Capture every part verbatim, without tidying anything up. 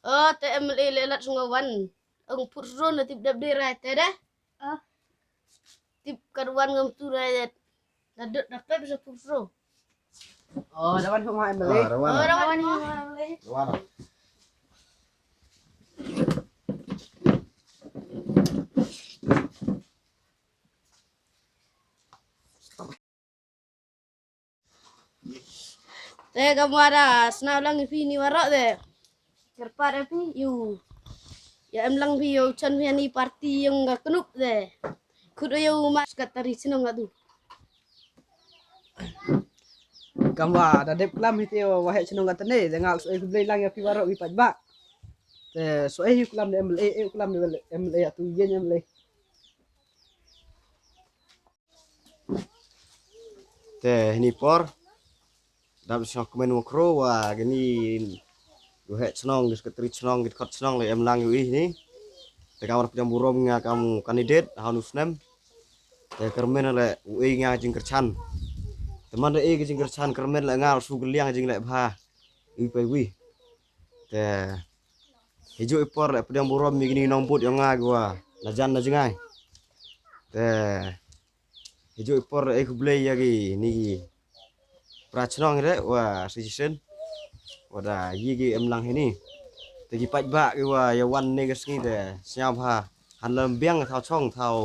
O te M L A le lat sngo wan. Ong put ro na tip dep de rai te de. Ah. Tip kar wan ngam tu rai de. Da dut da pep sa put ro. O da wan ko ma M L A. Ah, da wan. O da wan ko ma M L A. Da wan. Te ka mara snau lang ïa phi ni warok te. Kyrpad ïa phi ïu. Ïa em lang phi ïu chan phi ni parti ïong ka knup te. Khut ïu ma sekretari chnong atu. Kam wa da dep klam hi te wa heh chnong ka tane te nga soi khublei lang ïa phi warok wi pat ba. Te soi hi klam de M L A, eh klam de M L A atu yen M L A. Te hini por dap shnong kmen wa kro wa gani du heh chnong gi sekretari chnong gi khot chnong le em lang yu ih ni. Te ka war pdiang burom nga kam candidate ha nu snem. Te kyrmen le u ei nga jingkyrchan. Te man da ei gi jingkyrchan kyrmen le nga su geliang jing le bha. Ui pai wi. Te hi ju i por le pdiang burom mi gini nong but yong nga gwa na jan na jingai. Te hi ju i por e khublei ïa gi ni gi pra chnong re wa suggestion wa da yi gi em lang hini. Te gi pait ba gi wa ïa wan ne ga sngi te sñiaw bha han lam biang thaw chong thaw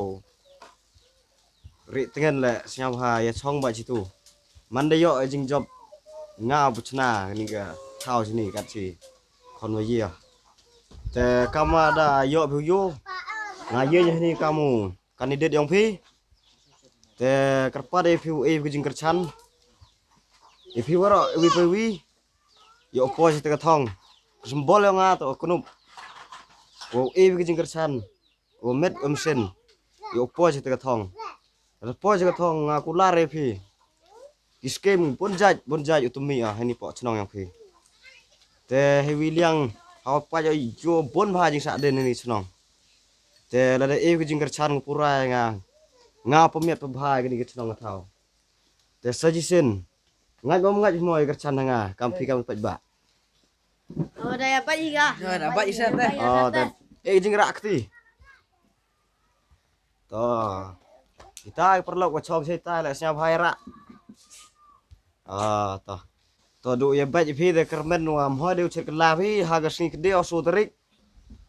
ri tngen le sñiaw bha ïa chong ba chitu. Man da ïoh e jingjop nga bu chna ni ga thaw chini kat chi khon wa ïa. Te kama da ïoh bu yu nga ïa ni kamu candidate yong phi. Te kyrpad e phi u e phi jingkyrchan. E phi waro e wi pe wi. Ïa u poi te ka thong. Ka symbol yong nga to knup. Wa u e phi jingkyrchan. Wa met wa mshin. Ïa u poi te ka thong. Ka poi te ka thong nga kular e phi. Ki skem bun jait bun jait u tumi a hani po chnong yong phi. Te hi wi liang ha pa jo bun bha jing sa den ni chnong. Te lada e ki jingkyrchan nga pura nga nga pemiat pebha ki ni ki chnong nga thaw. Te sajisin ngaj bom ngaj mo i kyrchan nga kam phi kam paj ba. Oh da ya paj i ga. Ya da paj i sa te. Oh te e jingrak ti. To. Kita perlu ko chong sai ta la sñiaw bha ïa ra. Ah to. To du ïa bad phi de kyrmen wa mho de u chir kylla phi ha ka sngi kdie u su tarik.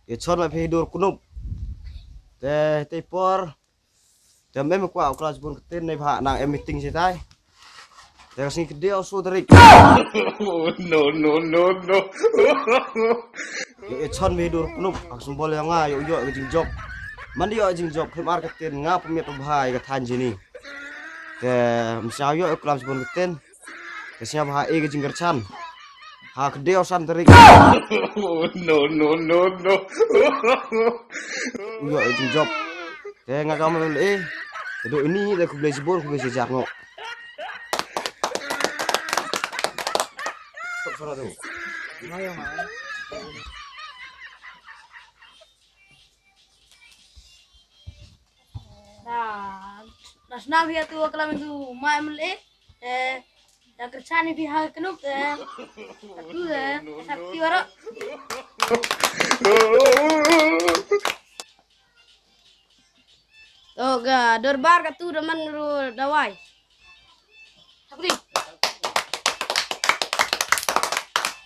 Ïa chon ma phi dur knup. Te te por. Te mem kwa u klas bun ktin ne bha nang em meeting sai tai. Te ka sngi kdie u su tarik. No no no no. Ïa chon mi dur knup ak symbol ïa nga ïa ïa ka jingjop. Man ïa ka jingjop khim ar ka tin nga pynmiat pynbha ïa ka than jini. Te msñiaw ïa klam sbun ka tin. Te sñiaw bha ïa ka jingkyrchan. Ha ka dei san tarik. No no no no. Ïa ka jingjop. Te nga ka ma le. Te do ini te khublei sbun khublei sejak ngo. Stop sana tu. Da, da sna bhi atu klam tu ma M L A. Eh, da kyrchan bhi ha knup eh. Atu eh, sakti wara. To ga dorbar ka tu da man ru dawai. Sakti.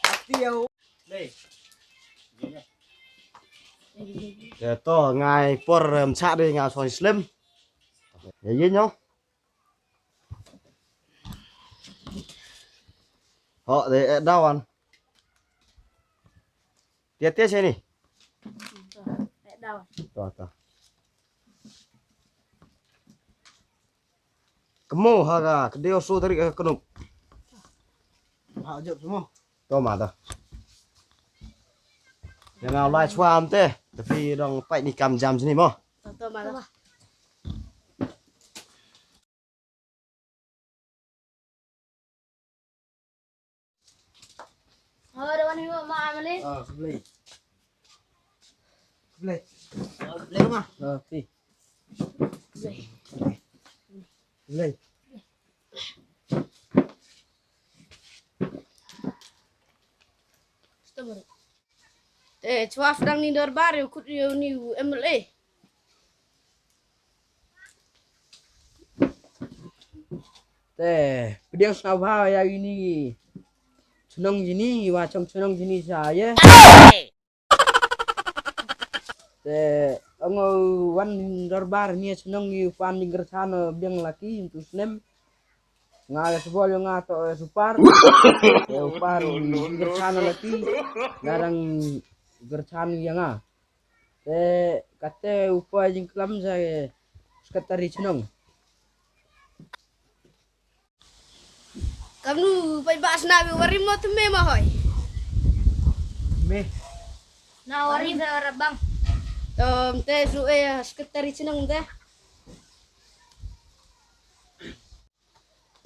Sakti ya. Te to ngai por em cha de nga soi slem. Ye ye nyo. Ho de eh dawan. Tia tia sini. Eh dawan. To to. Kemo ha ka kdeo so tarik ka knup. Ha jop semua. To ma to. Jangan lai chwa am te. Tapi dong pai ni kam jam sini mo. To to ma to. Oh, da wan hiwa ma amale. Ah, khublei. Khublei. Ah, khublei ma. Ah, pi. Khublei. Khublei. Stop. Te chwa pdeng ni dorbar ïa u kut ïa u ni u M L A. Te pdiang sngewbha ïa ini chnong ini, wa chong chnong ini sa ye. Te ong u wan dorbar ni chnong i u pan jingkyrchan biang laki tu snem. Nga ïa sbol ïa nga to ïa super. Ïa u pan jingkyrchan laki. Nga dang kyrchan ïa nga. Te kate u pa jingklam sa sekretari chnong. Kamnu paidbah sna wi warim mo tme ma hoi. Me. Na warim sa rabang. Tom te su e sekretari chnong te.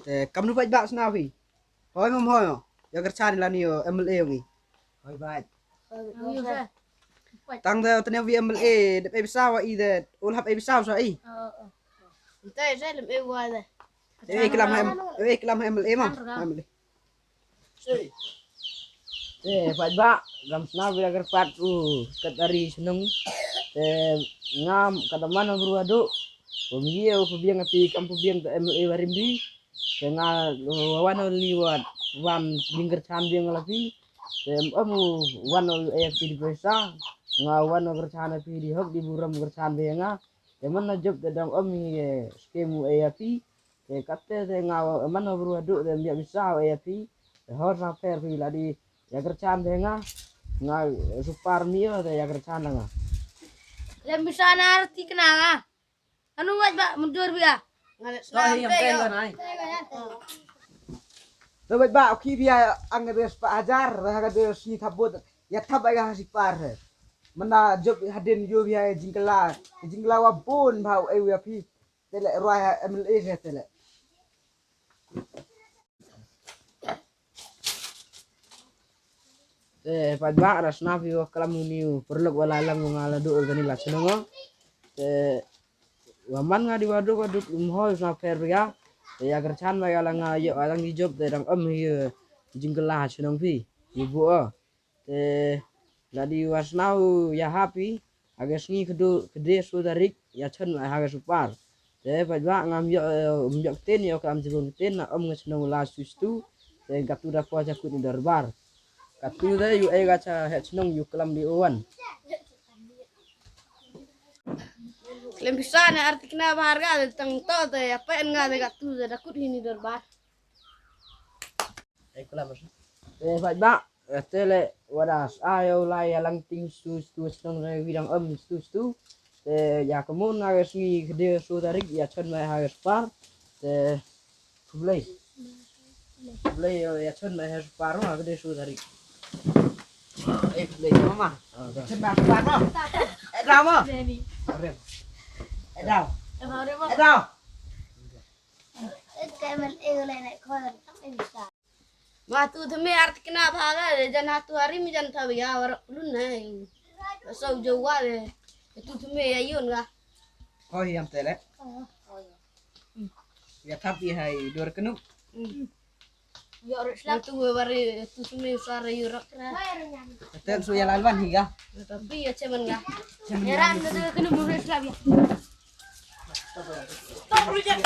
Te kamnu paidbah sna wi. Hoi mom hoi. Ya kyrchan lani o M L A ngi. Hoi bait. Tang da tanya wi M L A dep e bisa wa i de ulhap e bisa sa i. Te sa lem e wa de. E klam ha M- e klam ha M L A ma. M L A. Te paidbah gam sna wi agar pat u sekretari chnong. Te ngam kada man bru adu. Pum ye u pbiang ati kam pbiang te M L A warim bi. Te nga wan o li wat wan jingkyrchan biang la pi. Te em u wan o e pi di pesa. Nga wan o kyrchan pi di hok di buram kyrchan biang nga. Te man na job te dang em hi skem u e pi. Te kate te nga man o bru adu te mbia bisa o e pi. Te hor sa per pi la di ya kyrchan biang nga. Nga super mi o te ya kyrchan nga. Lem bisa na arti kena nga. Anu waj ba mundur bia. Ngalek slam te yo. To waj ba oki bia ang de sepa hajar ha ka de si thabut. Ya thab ai ha si par he. Mana job hadin yo bia jingkela. Jingkela wa bun ba ai wa pi. Tele roi ha M L A he tele. Te paidbah ra sna wi wa klam u ni u pyrlok wa la lang nga la du organi la chnong. Te wa man nga di wa du wa du um hoi sna per ya. Te ya kyrchan ma ya la nga yo alang di job te dang em hi jingkela chnong pi. Yu bu o. Te la di wa sna u ya happy. Aga sngi kdu kde su tarik ya chon ma haga super. Te paidbah ngam yok um yok ten yok am jibun ten na om nga chnong la stu stu. Te gatu da po cha kut ni dorbar. Gatu da yu e ga cha he chnong yu klam di owan. Klem bisa ne arti kena bahar ga de tang to te apa en ga de gatu de da kut hini dorbar. Ai klam. Te paidbah. Tele wadas ayo lai ya lang ting stu stu chnong re widang em stu stu. Te ya kamun nga ga sngi kde su tarik ya chon mai ha ga spar. Te kublai. Kublai ya chon mai ha spar ma kde su tarik. Eh kublai mama. Chon mai spar no. Eh dau ma. Eh dau. Eh dau. Ma tu thme artikna bhaga de jan hatu hari mi jan thawi ya warak plun na. So jo wa de tu thme ya yon ga. Ko hi am tele. Ya thap i hai dor kenu. Ya ro slam tu wari tu thme sar yurak. Tel su ya lalwan hi ga. Tapi ya cheman ga. Ya ran de kenu mu slam ya. Stop rujan.